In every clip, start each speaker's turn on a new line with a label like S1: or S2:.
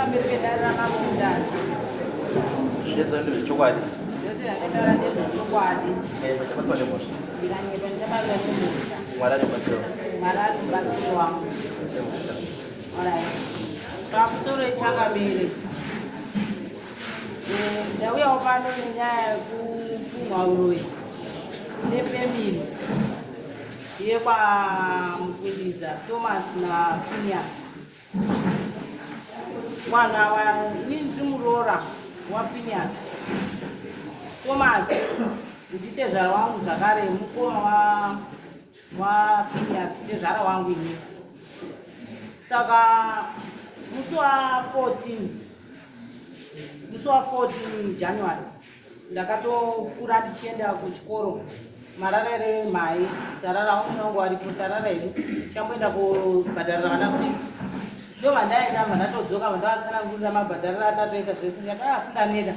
S1: pamberi pedare ramambo Mutasa.
S2: Ndezvo ndezvechokwadi.
S1: Zvose zvandataura ndezvechokwadi.
S2: Ndikanyeba ndichabatwa nemhosva.
S1: Ndikanyeba ndichabatwa nemhosva.
S2: Mwari ari mubatsiri wangu.
S1: Mwari ari mubatsiri wangu. Alright. Pamusoro ichangamire. Eh, ndauyawo pano nenyaya yekupumwa uroyi nefemili yekwaMukwindidza Thomas naPhineas. Vanhu ava inini ndiri muroora waPhineas. Thomas nditezvara wangu zvakare mukoma wa waPhineas tezvara wangu ini. Saka musi wa 14 musi wa 14 January ndakatopfuura ndichienda kuchikoro marara ere mhai tarara vamwe vangu varipo tarara hedu chamboenda kubhadharira vana fees ndo vandaenda vandatodzoka vandavatsanangurira mabhadharira atatoita zvese ndikati ah, asi ndaneta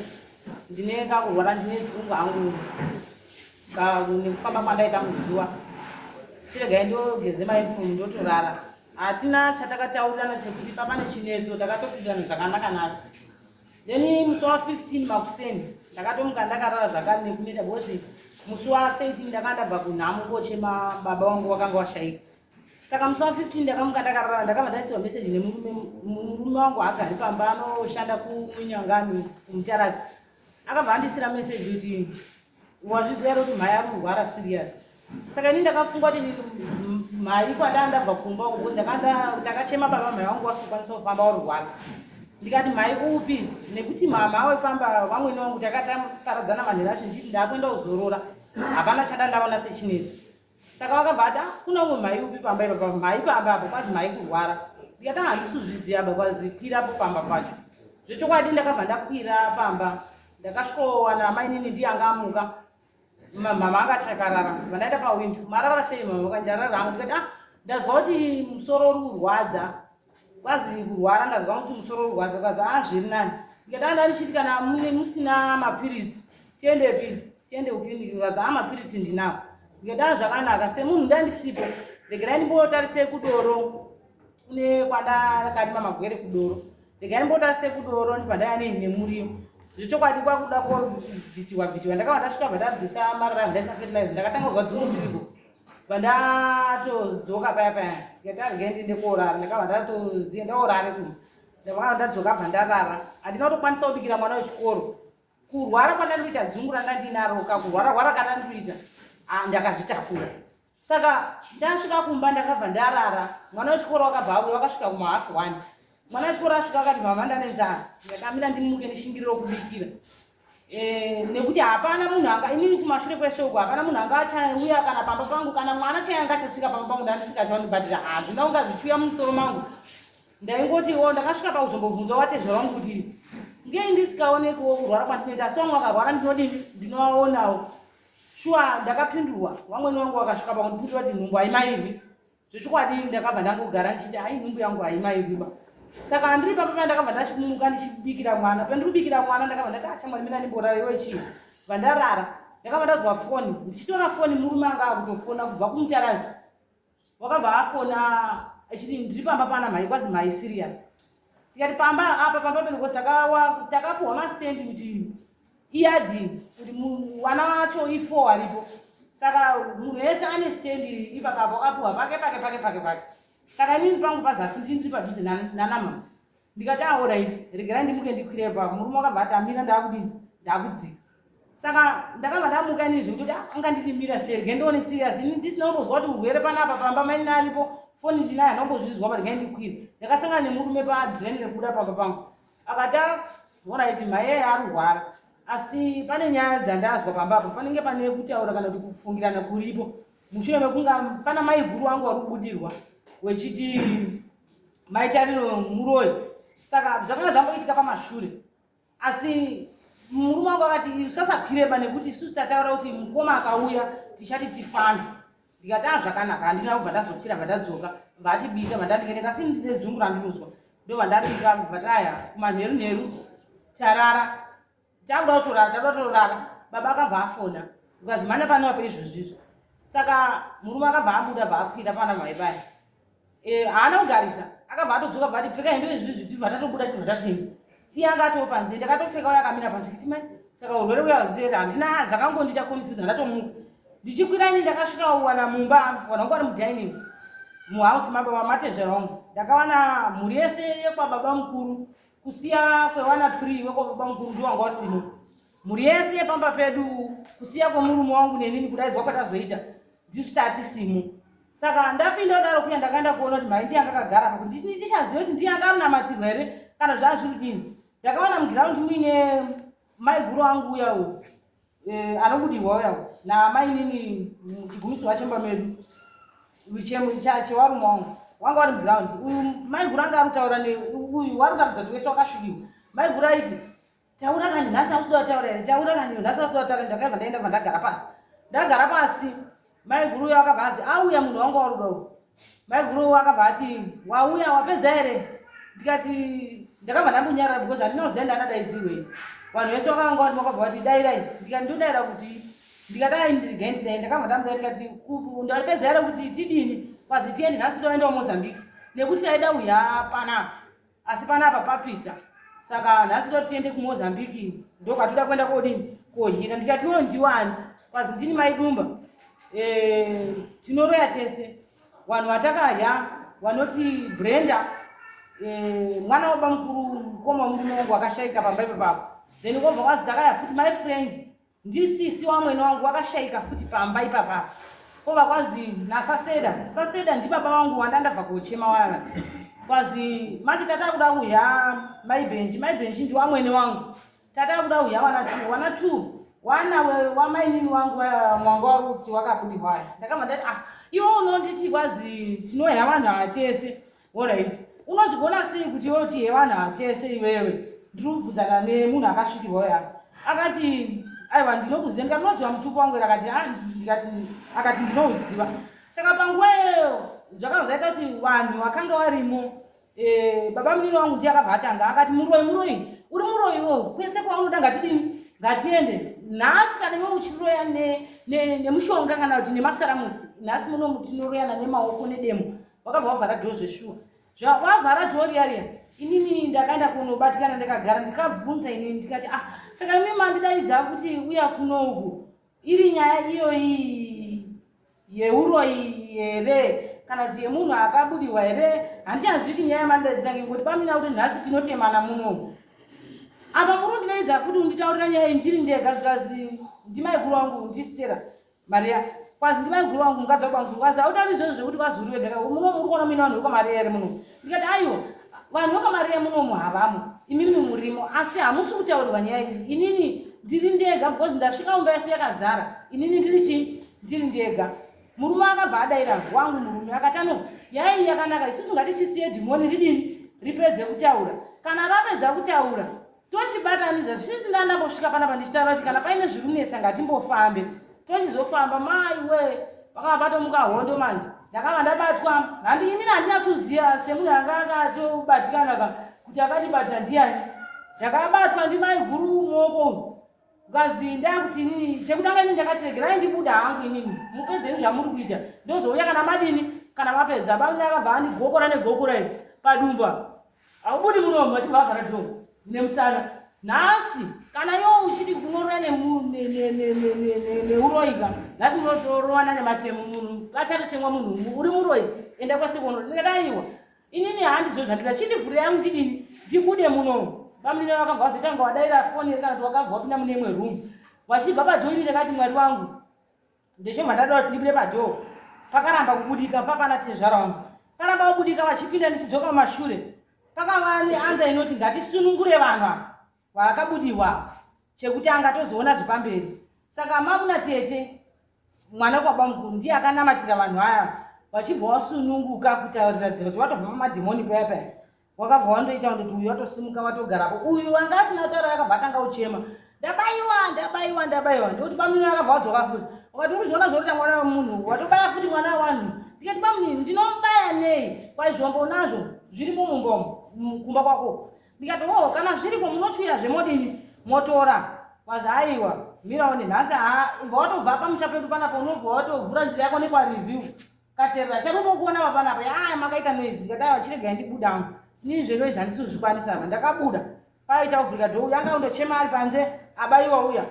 S1: ndine kakurwara ndine dzungu hangu nekufamba kwandaita muzuva chiregai ndogeze mauniform ndotorara hatina chatakataurirana chekuti papa nechinetso takatopindirana zvakanaka nasi Then musi wa 15 makuseni ndakatomuka ndakarara zvakare nekuneta because musi wa 13 ndakanga ndabva kunhamo kochema baba wangu wakanga washaika. Saka musi wa 15 ndakamuka ndakarara ndakabva ndaisiwa message nemurume murume wangu haagari pamba anoshanda kunyangani kumucharasi. Akabva andisira message kuti wazvizwa here kuti mhai ari kurwara serious saka ini ndakafunga kuti mhai kwandaa ndabva kumba uko ndakachema baba mhai wangu wasokwanisa kufamba warurwara ndikati mhai upi nekuti mama wepamba vamwene wangu takataparadzana manhero acho ndichiti ndakuenda kuzorora hapana chada ndaona sechinetso saka vakabva ati ah, kuna umwe mhai upi pamba ipapa mhai pamba apo kwazi mhai kurwara ndikati ah, handisi kuzviziva ba kwazi kwirapo pamba pacho zvechokwadi ndakabva ndakwira pamba ndakasvikowana amainini ndiye anga amuka mama anga achakarara vandaita pawindo marara sei mama vakandarara hangu ndikati ah ndazwa kuti musoro uri kurwadza kwazi kurwara ndazwa kuti musoro uri kurwadza kwazi ah zviri nani ndikati ah ndarichiti kana mune musina mapiritsi tiendepi tiende kukliniki kwazi ah mapiritsi ndinawo ndikati ah zvakanaka semunhu ndandisipo regerai ndimbotarise kudoro kune kwandakarima magwere kudoro regai ndimbotarise kudoro ndibva ndaya nei nemuriwo zvechokwadi kwakuda kovhitiwa vhitiwa ndakava ndasvika bva ndabvisa marara ndaisa fertilizer ndakatanga kuzwa dzungu ndiriko bva ndatodzoka paya paya ndikati aregai ndiende koorara ndakabva ndatoziva ndaorare kumba ndakava ndadzoka bva ndarara handina kutokwanisa kubikira mwana wechikoro kurwara kwandandikuita dzungu ranga ndinaro kakurwara rwara kandandikuita ah, ndakazvitakura saka ndasvika kumba ndakabva ndarara mwana wechikoro wakabva auya wakasvika kuma half one mwana wechikoro asvika akati mama ndane nzara ndakamira ndimuke ndishingiriro kubikira eh, nekuti hapana munhu anga inini kumashure kwese uko hapana munhu anga achauya kana pamba pangu kana mwana chaiye anga achatsika pamba pangu ndandisingachandibhatira hazvina kunga zvichiuya mumusoro mangu ndaingoti o ndakasvika pakuzombobvunza watezvara wangu kuti ngei ndisikaonekiwo kurwara kwandinoita asi wangu akarwara ndinodini ndinovaonawo shuwa ndakapindurwa vamweni vangu vakasvika pakundipindura kuti nhumbu haimairwi zvechokwadi ndakabva ndangogara ndichiti hai nhumbu yangu haimairwi ba saka andiri papa pa ndakabva ndachimuka ndichibikira mwana pandiri kubikira mwana ndakabva ndati ashamwari ah, mina ndimborara iwe chii vandarara ndakabva ndazwa foni ndichitora foni murume anga akutofona kubva kumutarazi wakabva afona achiti ndiri pamba pana mhai kwazi mhai serious tikati pamba apa pamba pedu because takapuhwa mastand kuti iyadhi kuti wana wacho ifo aripo saka munhu wese ane stand ipakapo akapuhwa pake pake pake pake pake saka inini pangu pazasi ndini ndiri padhuze nanamama ndikati aorit ah, regerai ndimuke ndikwire ipapo murume wakabva ati amira ndaakudinzi ndaakudzika saka ndakabva ndamuka inini zvekutoti ah, anga ndidimira sei rege ndione serious ini ndisina kumbozwa kuti urwere panapa pamba maini aripo foni ndinayo handambozvizwa pa regai ndikwire ndakasangana nemurume padren rekubuda pamba pangu akati orit ah, mhai yeye arurwara asi pane nyaya dzandazwa pamba apo panenge pane kutaura kana kuti kufungirana kuripo mushure mekunga pana maiguru wangu wari kubudirwa wechiti maitariro muroyi saka zvakanga zvamboitika pamashure asi murume wangu akati usasakwireba nekuti isusu tataura kuti mukoma akauya tichati tifambe ndikati a ah, zvakanaka handina kubva ndazokwira bva ndadzoka vatibika vandandingeneka asi ndine dzungu randinozwa ndobva ndabika bva taya kumanheru nheru tarara takuda kutorara takuda kutorara baba akabva afona ukazi mana pane wapo izvozvizvo saka murume akabva abuda bva akwira pana mai paya eh, haana kugarisa Akabva atodzoka bva ati pfeka hembe izvizvi tibva tatobuda tibva tatoenda. Iye anga atoo panze ndakatopfeka uye akamira panze kuti mai saka urwere uya hauzivi handina zvakangondiita confuse ndatomuka. Ndichikwira ini ndakasvika wana mumba vanhu vangu vari mudining muhouse mababa matezvera wangu. Ndakawana mhuri yese yekwababa mukuru kusiya kwewana 3 wekwababa mukuru ndiwo wanga wasimo. Mhuri yese yepamba pedu kusiya kwemurume wangu nenini kudaidzwa kwatazoita ndisu tatisimo. Saka ndapinda kudaro kuya ndakaenda kuona kuti mhai ndiye anga akagara apa kuti ndichaziva kuti ndiye anga anonamatirwa here kana zvaa zviri dini. Ndakaona mugiraundi muine maiguru angu uya uyu eh, anobudirwa uya uyu namainini chigumisirwa chemba medu chewarume wangu wanga wari mugiraundi uyu maiguru anga ari kutaura neuyu wari kutaridza kuti wese wakasvibiwa. Maiguru aiti Taura kani nhasi hausi kuda kutaura here? Taura kani nhasi hausi kuda kutaura. Ndakabva ndaenda bva ndagara pasi. Ndagara pasi. Maiguru uyo akabva anzi auya munhu wangu waruda uyu. Maiguru uyo akabva ati wauya wapedza here? Ndikati ndakabva ndambonyarara because handina kuziva ndandadaidzirwei. Vanhu vese vakanga vati vakabva vati dairai. Ndikati ndodaira kuti ndikadai ndirigai ndidai ndakabva ndamudai ndikati ndapedza here kuti tidini? Kwazi tiende nhasi toenda kuMozambique nekuti taida uya panapa. Asi panapa papisa saka nhasi toti tiende kumozambique ndokwatoda kuenda kodini kohira ndikati iwo ndiwani kwazi ndini maidumba e, eh, tinoroya tese vanhu vatakadya vanoti brenda e, mwana wababa mukuru mukoma wemurume wangu akashaika pamba ipapapo then kobva kwazi takaya futi my friend Ndisisi wamwene wangu wakashaika futi pamba ipapa. Kova kwazi nasaseda. Saseda ndibaba wangu wandandabva kochema waya. Kwazi manje tata kuda kuya mai Benji, mai Benji ndi wamwene wangu. Tata kuda kuya wana two, wana two. Wana wamainini wangu mwangu wakuti wakabudirwa waya. Ndakabva ndati ah iwe unonditi kwazi tinoya vanhu ava tese. Alright. Unozvigona sei kuti iwe uti hevanhu hatese iwewe? Ndiri kubvunzana nemunhu akasvikirwa uya. Akati aiwa ndinokuziva ndikati unoziva mutupo wangu here akati ah ndikati akati ndinouziva. Saka panguva iyoyo zvakabva zvaita kuti vanhu vakanga varimo eh, baba munini wangu ndiye akabva atanga akati muroyi muroyi uri muroyi iwewe kwese kwaunoda ngatidini ngatiende nhasi kana iwe uchiroya nemushonga ne, ne kana kuti nemasaramusi nhasi muno tinoroyana nemaoko nedemo wakabva wavhara dhoo zveshuwa zvawavhara dhoo riya riya inini ndakaenda kunobatikana ndakagara ndikabvunza inini ndikati ah saka imi mandidaidza kuti uya kuno uku iri nyaya iyoyi yeuroyi here kana kuti yemunhu akabudiwa here handichazivi kuti nyaya yamandidaidzira ngekuti pamina kuti nhasi tinotemana muno apa muri kundidaidza futi kunditaurira nyaya iyi ndiri ndega zvikazi ndimaikuru wangu ndisitera Maria kwazi ndimaiguru wangu mukadzi wabamukuru kwazi hautauri izvozvo zvekuti kwazi uri wega muno muri kuona muine vanhu vekwaMaria here muno ndikati aiwa vanhu vekwaMaria munomu havamo imimi murimo asi hamusi kutaurirwa nyaya iyi inini ndiri ndega because ndasvika umba yese yakazara inini ndiri chii ndiri ndega murume akabva adaira wangu murume akati ano nyaya iyi yakanaka isusu ngatichisiye dhimoni ridini ripedze kutaura kana rapedza kutaura tochibatanidza since ndandambosvika panapa ndichitaura kuti kana paine zviri kunetsa ngatimbofambe tochizofamba mai we vakava vatomuka hondo manje ndakava ndabatwa handi inini handinyatsoziva semunhu anga akatobatikana ka kuti akatibata ndiyani ndakabatwa ndimai guru muoko uyu ukazi ndakuti inini chekutanga inini ndakati regerai ndibuda hangu inini mupedzeni zvamuri kuita ndozouya kana madini kana mapedza bamune akabva andigokora negokora iri padumba Haubudi muromo vachibva vavhara door nemusana. Nhasi kana iwe uchiti kunoroya neuroyi ka nhasi munotorowana nematemo munhu achatotemwa munhu uri muroyi enda kwasekono ndikadaiwa inini handizvo zvandida chindivhure yangu ndidini ndibude muno bamunini vakabva vazoita nga wadaira foni here kana kuti wakabva wapinda mune imwe room vachibva pajoini ndakati mwari wangu Ndechobva ndada kuti ndibude padhoo pakaramba kubudika papana tezvara wangu paramba kubudika vachipinda ndichidzoka mumashure pakava neanza inoti ngatisunungure vanhu ava vakabudiwa chekutanga tozoona zvepamberi saka mamuna tete mwana kwaba mukuru ndiye akanamatira vanhu aya vachibva wasununguka kutaurira dzira kuti watobva pamadhimoni paya paya wakabva wandoita kundoti uyu watosimuka watogarapo uyu wanga asina kutaura akabva atanga kuchema ndabaiwa ndabaiwa ndabaiwa ndikuti bamunini akabva wadzoka futi wakati uri zviona zvokuita mwana wemunhu watobaya futi mwana wevanhu ndikati bamunini ndinomubaya nei kwaizvombo unazvo zvirimo mumbomo kumba kwako ndikati wo kana zviriko munochuya zvemodini motora kwazi aiwa miraone nhasi haa ibva watobva pamusha pedu panapa unobva watovhura nzira yako nekwareview. Katerera chakubokuona papanapa aya makaita noise ndikati aiwa chiregai ndibuda hangu inini zvenoise handisi kuzvikwanisa apa ndakabuda paita kuvhurika dhoo yanga undochema ari panze abaiwa uya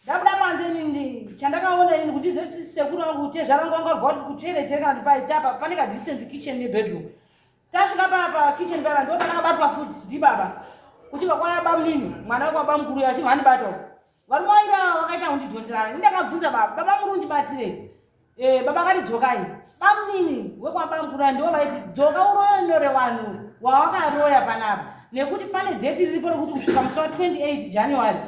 S1: ndabuda panze inini chandakaona inini kuti ndizive kuti sekuru vangu tezvara vangu vanga vabva kuti kutoilet here kana kuti paitapa pane kadistance kitchen nebedroom tasvika pa kitchen paya ndo pandakabatwa futi ndibaba kuchibva kwaya bamunini mwana wekwaba mukuru uyo achibva andibata uko varume vaida vakaita kundidhonzerana ini ndakabvunza baba baba muri kundibatirei eh, baba akati dzokai bamunini wekwaba mukuru aya ndivo vaiti dzoka uroyonore vanhu wawakaroya panapa nekuti pane dheti riripo rekuti kusvika musi wa 28 january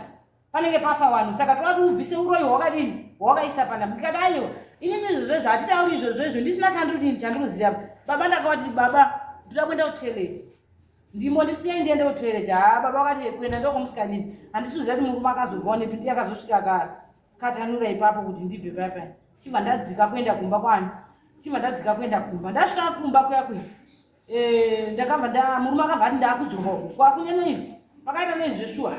S1: panenge pafa vanhu saka toda kuti ubvise uroyi hwakadini hwawakaisa panapa ndikati aiwa inini izvozvo izvo hatitauri izvozvo izvo ndisina chandiri chandiri baba ndakavati baba ndoda kuenda kutoilet ndimo ndisiyai ndiende kutoilet haa baba vakati kuenda ndokomusikadini handisi kuziva kuti murume akazobvawo nepi ndiye akazosvika akatanura ipapo kuti ndibve paya paya chibva ndadzika kuenda kumba kwani chibva ndadzika kuenda kumba ndasvika kumba kuya kuya Eh, ndakabva nda murume akabva ati ndakudzoka uku kwakune noise pakaita noise zveshuwa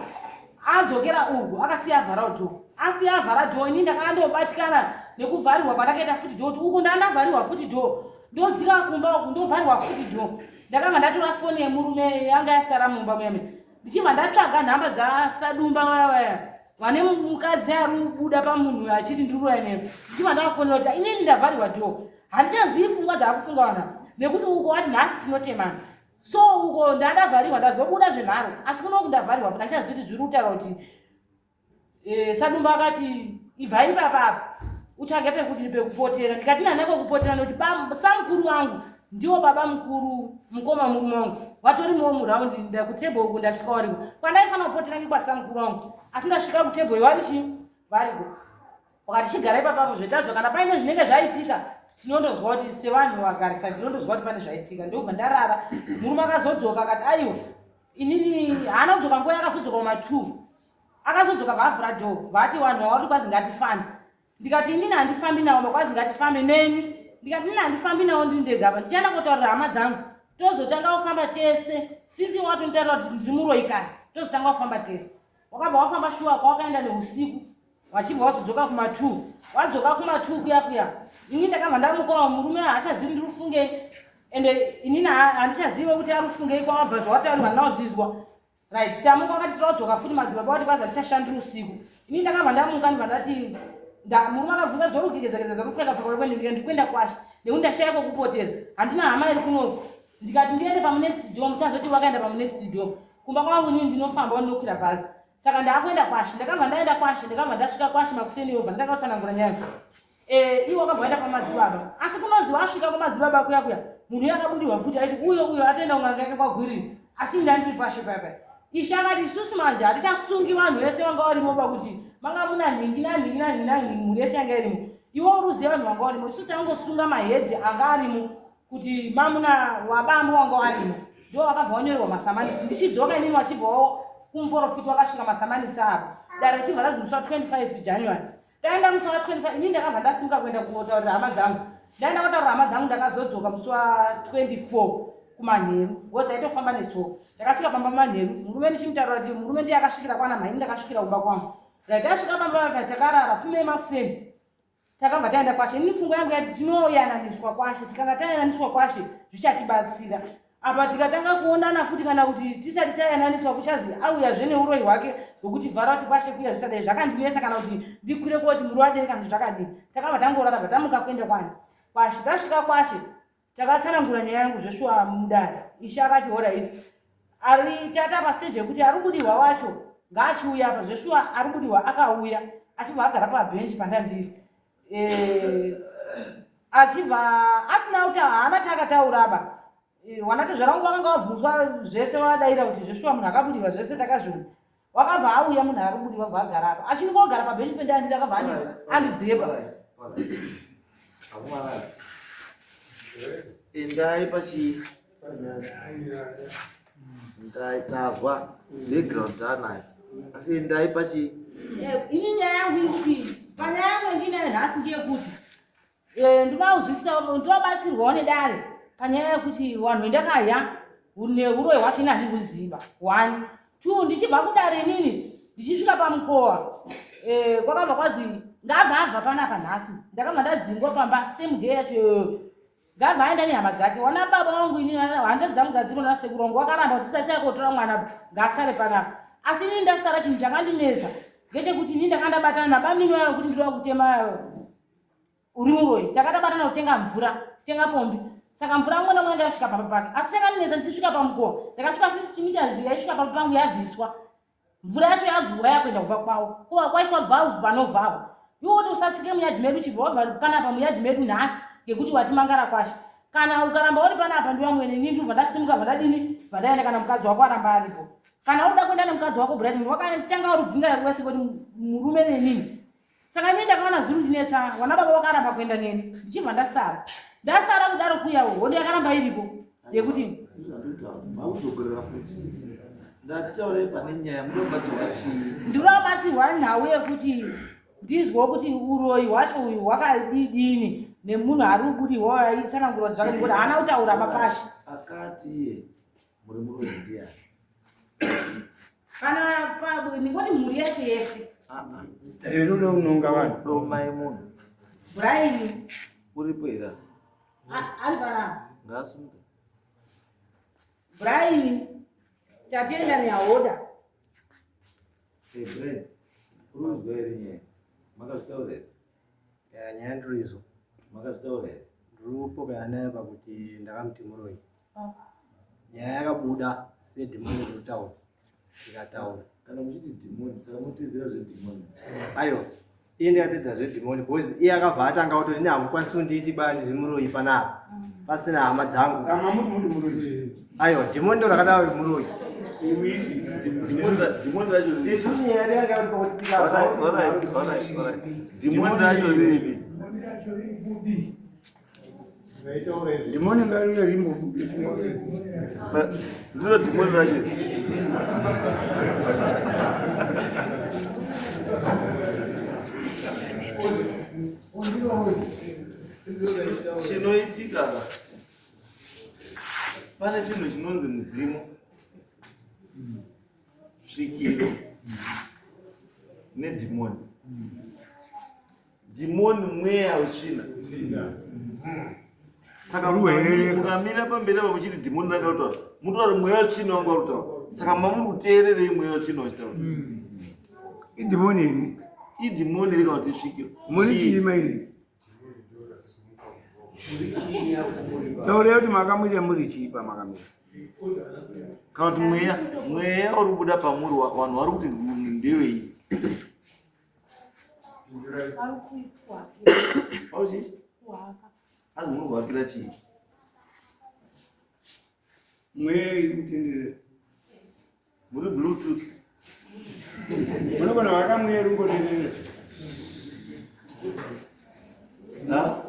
S1: adzokera uku akasiya avhara dho asiya avhara dho ini ndakandobatikana nekuvharirwa kwandakaita futi dho kuti uku ndandavharirwa futi dho ndodzika kumba uku ndovharirwa futi dho ndakabva ndatora foni yemurume yanga yasara mumba muyame ndichibva ndatsvaga nhamba dzasadumba vaya vaya vane mukadzi ari kubuda pamunhu achiti ndiruya newe ndichibva ndavafonera kuti inini ndavharirwa dho handichazivi pfungwa dzaakufunga vana nekuti uko wati nhasi tinotemana so uko ndandavharirwa ndazobuda zvenharo asi kunoku ndavharirwa futi handichazivi kuti zviri kutaura kuti eh, sadumba akati ibvai ipapa apa utsvage pekuti pekupotera ndikati nana kwekupotera nekuti samukuru wangu ndiwo baba mukuru mukoma murume wangu vatorimowo muraundi ndakutebho uku ndasvika wariko kwandaifanira kupotera ngekwasamukuru wangu asi ndasvika kutebho iwari chii variko wakati chigarai papapo zvetazvo kana paine zvinenge zvaitika tinondozwa kuti sevanhu vagarisa tinondozwa kuti pane zvaitika ndobva ndarara murume akazodzoka akati aiwa inini haana kudzoka nguva yakazodzoka kuma-two akazodzoka vaavhura dho vati vanhu vawati kwazi ngatifambe ndikati inini handifambi nawo makwazi ngatifambe neni ndikati inini handifambi nawo ndiri ndega apa ndichaenda kotaurira hama dzangu tozotanga kufamba tese since watonitaurira kuti ndiri muroyi kare tozotanga kufamba tese wakabva wafamba shuwa kwawakaenda neusiku vachibva vazodzoka kuma-two wadzoka kuma-two kuya kuya ini ndakabva ndamukawo murume haachazivi ndiri kufungei ende inini handichazive kuti ari kufungei kwawabva zvawataurwa ndinazvizwa right tamuka wakati todzoka futi madzibaba wati kwazi hatichashandiri usiku ini ndakabva ndamuka ndibva ndati murume akabvunza zvorugegezageza rufeka feka kwendika ndikuenda kwashe nekuti ndashaya kwekupotera handina hama iri kunoku ndikati ndiende pamunext door muchazoti wakaenda pamunext door kumba kwangu inini ndinofamba ndinokwira bhazi saka ndaakuenda kwashe ndakabva ndaenda kwashe ndakabva ndasvika kwashe makuseni yobva ndatanga kutsanangura nyaya eh, iwo akabva aenda kwamadzibaba asi kunozi wasvika kwamadzibaba kuya kuya munhu uyo akabudirwa futi aiti uyo uyo atoenda kun'anga yake kwagwiriri asi ndandiri pashe paya paya ishe akati isusu manje hatichasungi vanhu vese vanga varimo pakuti manga muna nhingi nanhingi nanhingi nanhingi mhuri yese yanga irimo iwe uri uziva vanhu vanga varimo isu tangosunga mahedhi anga arimo kuti mamuna wabambo wanga warimo ndo wakabva wanyorerwa masamanisi ndichidzoka inini wachibvawo kumuporofiti wakasvika masamanisi apo dare richibva razi musi wa 25 january ndaenda musi wa 25 inini ndakabva ndasimuka kuenda kunotaurira hama dzangu ndaenda kotaurira hama dzangu ndakazodzoka musi wa 24 kumanheru because taitofamba netsoka ndakasvika pamba manheru murume ndichimutaurira kuti murume ndiye akasvikira kwana mhaini ndakasvikira kumba kwangu right tasvika pamba takarara fume makuseni takabva taenda kwashe ini pfungwa yangu yati tinoyananiswa kwashe tikanga tayananiswa kwashe zvichatibatsira apa tikatanga kuonana futi kana kuti tisati tayananiswa kuchazi auyazve neuroyi hwake hwekuti vhara kuti kwashe kuya zvisadai zvakandinetsa kana kuti ndikwire koti muri wadei kana kuti zvakadii takabva tangorara bva tamuka kuenda kwani kwashe tasvika kwashe takatsanangura nyaya yangu zveshuwa mudare ishe akati horaiti ari tata pastage yekuti ari kudiwa wacho ngaachiuya apa zveshuwa ari kudiwa akauya achibva agara pabhenji pandandiri eh, achibva asina kuti haana chaakataura apa eh, wanatezvara vangu vakanga vabvunzwa zvese vadaira kuti zveshuwa munhu akabudiwa zvese takazviona wakabva auya munhu ari kubudiwa bva agara apa achini kogara pabhenji pendandiri akabva andizepa
S2: endai pachi endai tazwa background taanayo asi endai pachi
S1: eh, ini nyaya yangu iri kuti panyaya yangu yandinayo nhasi ndeyekuti Eh, ndinouzwisisa ndinobatsirwawo nedare panyaya yekuti vanhu vendakaya neuroyi hwacho ini handikuziva one two ndichibva kudare inini ndichisvika pamukova eh, kwakabva kwazi ngabva abva panapa nhasi ndakabva ndadzingwa pamba same day yacho iyoyo Gava aenda nehama dzake. Wana baba wangu ini hanzvadzi dzangu dzadziri na sekuru wangu wakaramba kuti tisati kotora mwana ngasare panapa. Asi ini ndasara chinhu chakandinetsa ngechekuti ini ndanga ndabatana nabamini vavo kuti ndinoda kutema uri muroyi. Takatabatana kutenga mvura, kutenga pombi. Saka mvura mwana mwana ndakasvika pamba pake. Asi chakandinetsa ndichisvika pamukova. Ndakasvika 50 meters yaisvika pamba pangu yabviswa. Mvura yacho yagura yakuenda kumba kwavo. Kuva kwaiswa valve panovharwa. Iwe woti usatsike muyadhi medu chibva wabva panapa muyadhi medu nhasi ngekuti wati mangara kwashe. Kana ukaramba uri panapa ndiwe amwene ini ndobva ndasimuka bva ndadini bva ndaenda kana mukadzi wako aramba aripo. Kana uda kuenda nemukadzi wako Brighton wakatanga urudzinga wese kuti murume nenini. Saka ini ndakaona zviri kundinetsa wana baba vakaramba kuenda neni ndichibva ndasara. Ndasara kudaro kuya hondo yakaramba iripo yekuti
S2: makuzogerera futi ndatitaurei pane nyaya muda kubatsirwa chii?
S1: Ndinoda kubatsirwa nhau yekuti ndizwe kuti uroyi hwacho uyu hwakadidini nemunhu ari kubudirwa aitsanangura kuti zvakadii kuti haana kutaura mapashi.
S2: Akati iye muri muroyi ndiyani?
S1: Kana ndingoti mhuri yacho yese.
S3: Rudo unonga vanhu.
S2: Domai munhu.
S1: Brian.
S2: Uripo here?
S1: Ari panapa.
S2: Ngaasumuke.
S1: Brian, Tatenda neHaoda.
S2: Hey Brian, uri kuzwa here nyaya? Makazvitaura here?
S4: Ya, nyaya ndirizo.
S2: Makazvitaura here?
S4: Ndiri kupokana nayo pakuti ndakamuti muroyi. Nyaya yakabuda sedhimoni rinotaura. Ndikataura.
S2: Kana muchiti dhimoni, saka motedzera zvedhimoni.
S4: Aiwa, iye ndikatedza zvedhimoni because iye akabva atanga kutoti ini hamukwanisi kundiiti ba ndiri muroyi panapa pasina hama dzangu.
S3: Saka mamuti muti muroyi.
S4: Aiwa, dhimoni ndo rakadaro kuti muroyi.
S2: Dhimoni racho riripi?
S4: Isu nyaya yedu yanga iri pakuti tikazwa
S2: Alright, alright, alright, alright. Dhimoni racho riripi?
S3: Dhimoni ngariuye rimbobude.
S2: Ndiro dhimoni racho. Chinoitika ka pane chinhu chinonzi mudzimu, svikiro nedhimoni. Dhimoni mweya wetsvina. Saka mukamira pamberi apa muchiti dhimoni ranga kutaura, munotaura mweya wetsvina wanga uri kutaura. Saka mamuri kuteererei mweya wetsvina wachitaura?
S3: Idhimoni iri.
S2: Idhimoni iri kana kuti svikiro?
S3: Muri chii mairi? Taurai kuti makamira muri chii pamakamira?
S2: Kana kuti mweya, mweya uri kubuda pamuri vanhu vari kuti ndewei? Asi muri kuhakira chii?
S3: Mweya iri kutenderera.
S2: Muri bluetooth.
S3: Munogona vaka mweya iri kungotenderera.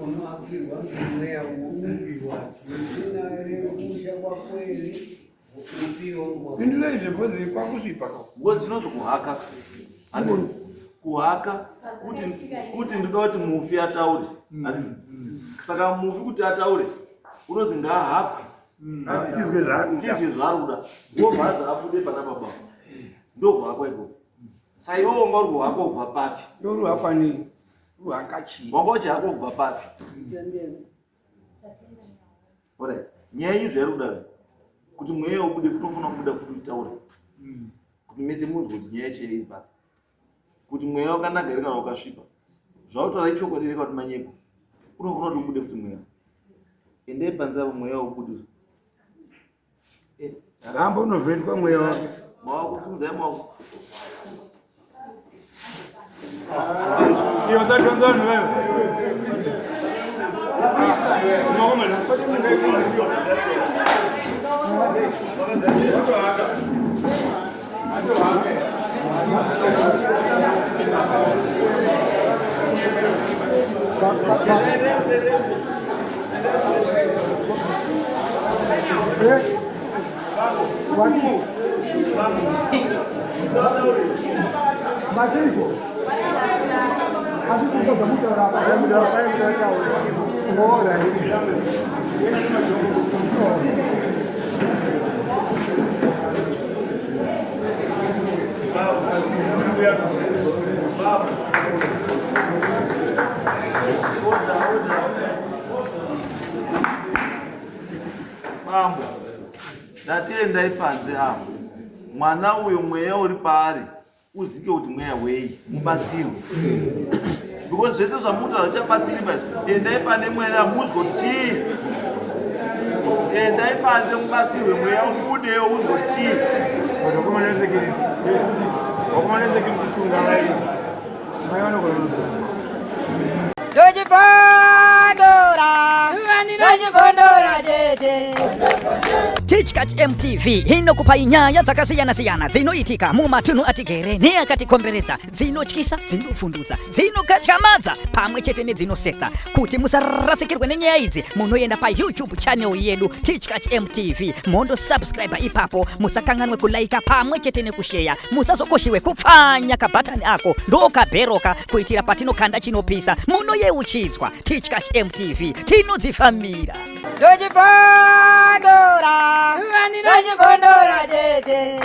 S5: Unoakirwa nemweya upi wacho? Wetsvina here wekusha kwako here?
S3: Pindurai zvebhozi kwakusvipa ko.
S2: Ngozi chinonzi kuhaka. Handiti kuhaka kuti kuti ndoda kuti mufi ataure. Handiti saka mufi kuti ataure unonzi ngaahakwe.
S3: Tizwe zvaari kuda.
S2: Tizwe zvaari kuda. Wobva azi abude pana baba. Ndokuhakwa ikoko. Saka iwe wanga uri kuhakwa kubva papi?
S3: Yoruhakwa nei? Ruhaka chii?
S2: Wanga uchihakwa kubva papi? Alright. Nyaya yenyu zvairi kudaro kuti mweya ubude futi unofanira kubuda futi uchitaura kuti mese munzwe kuti nyaya yacho iri papi, kuti mweya wakanaka here kana wakasvipa. Zvautaura ichokwadi here kana kuti manyepo, unofanira kuti ubude futi mweya. Endai panze apo mweya ubude.
S3: Ramba unovhetwa mweya wake.
S2: Maoko, simudzai maoko.
S3: Iyo vasatonza vanhu vayo.
S2: Chiendai panze apo. Mwana uyo mweya uri paari uzike kuti mweya wei mubatsirwe. Because zvese zvamunotaura zvichabatsiri but endai pane mweya muzwe kuti chii. Endai panze mubatsirwe mweya ubudewo unzwe kuti chii.
S3: Vakomana security. Vakomana security tunga vai. Mai vanogona kuziva.
S6: Ndochibondora, ndochibondora chete.
S7: Tichkach MTV inokupai nyaya dzakasiyana-siyana dzinoitika mumatunhu atigere neakatikomberedza, dzinotyisa, dzinovhundutsa, dzinokatyamadza pamwe chete nedzinosetsa. Kuti musarasikirwe nenyaya idzi, munoenda paYouTube channel yedu Tichkach MTV mondosubscribe ipapo. Musakanganwe kulaika pamwe chete nekusheya. Musazokoshiwe kupfanya kabhatani ako ndokabheroka kuitira patinokanda chinopisa munoyeuchidzwa. Tichkach MTV tinodzifambira.
S6: Ndochibondora, ndochibondora chete.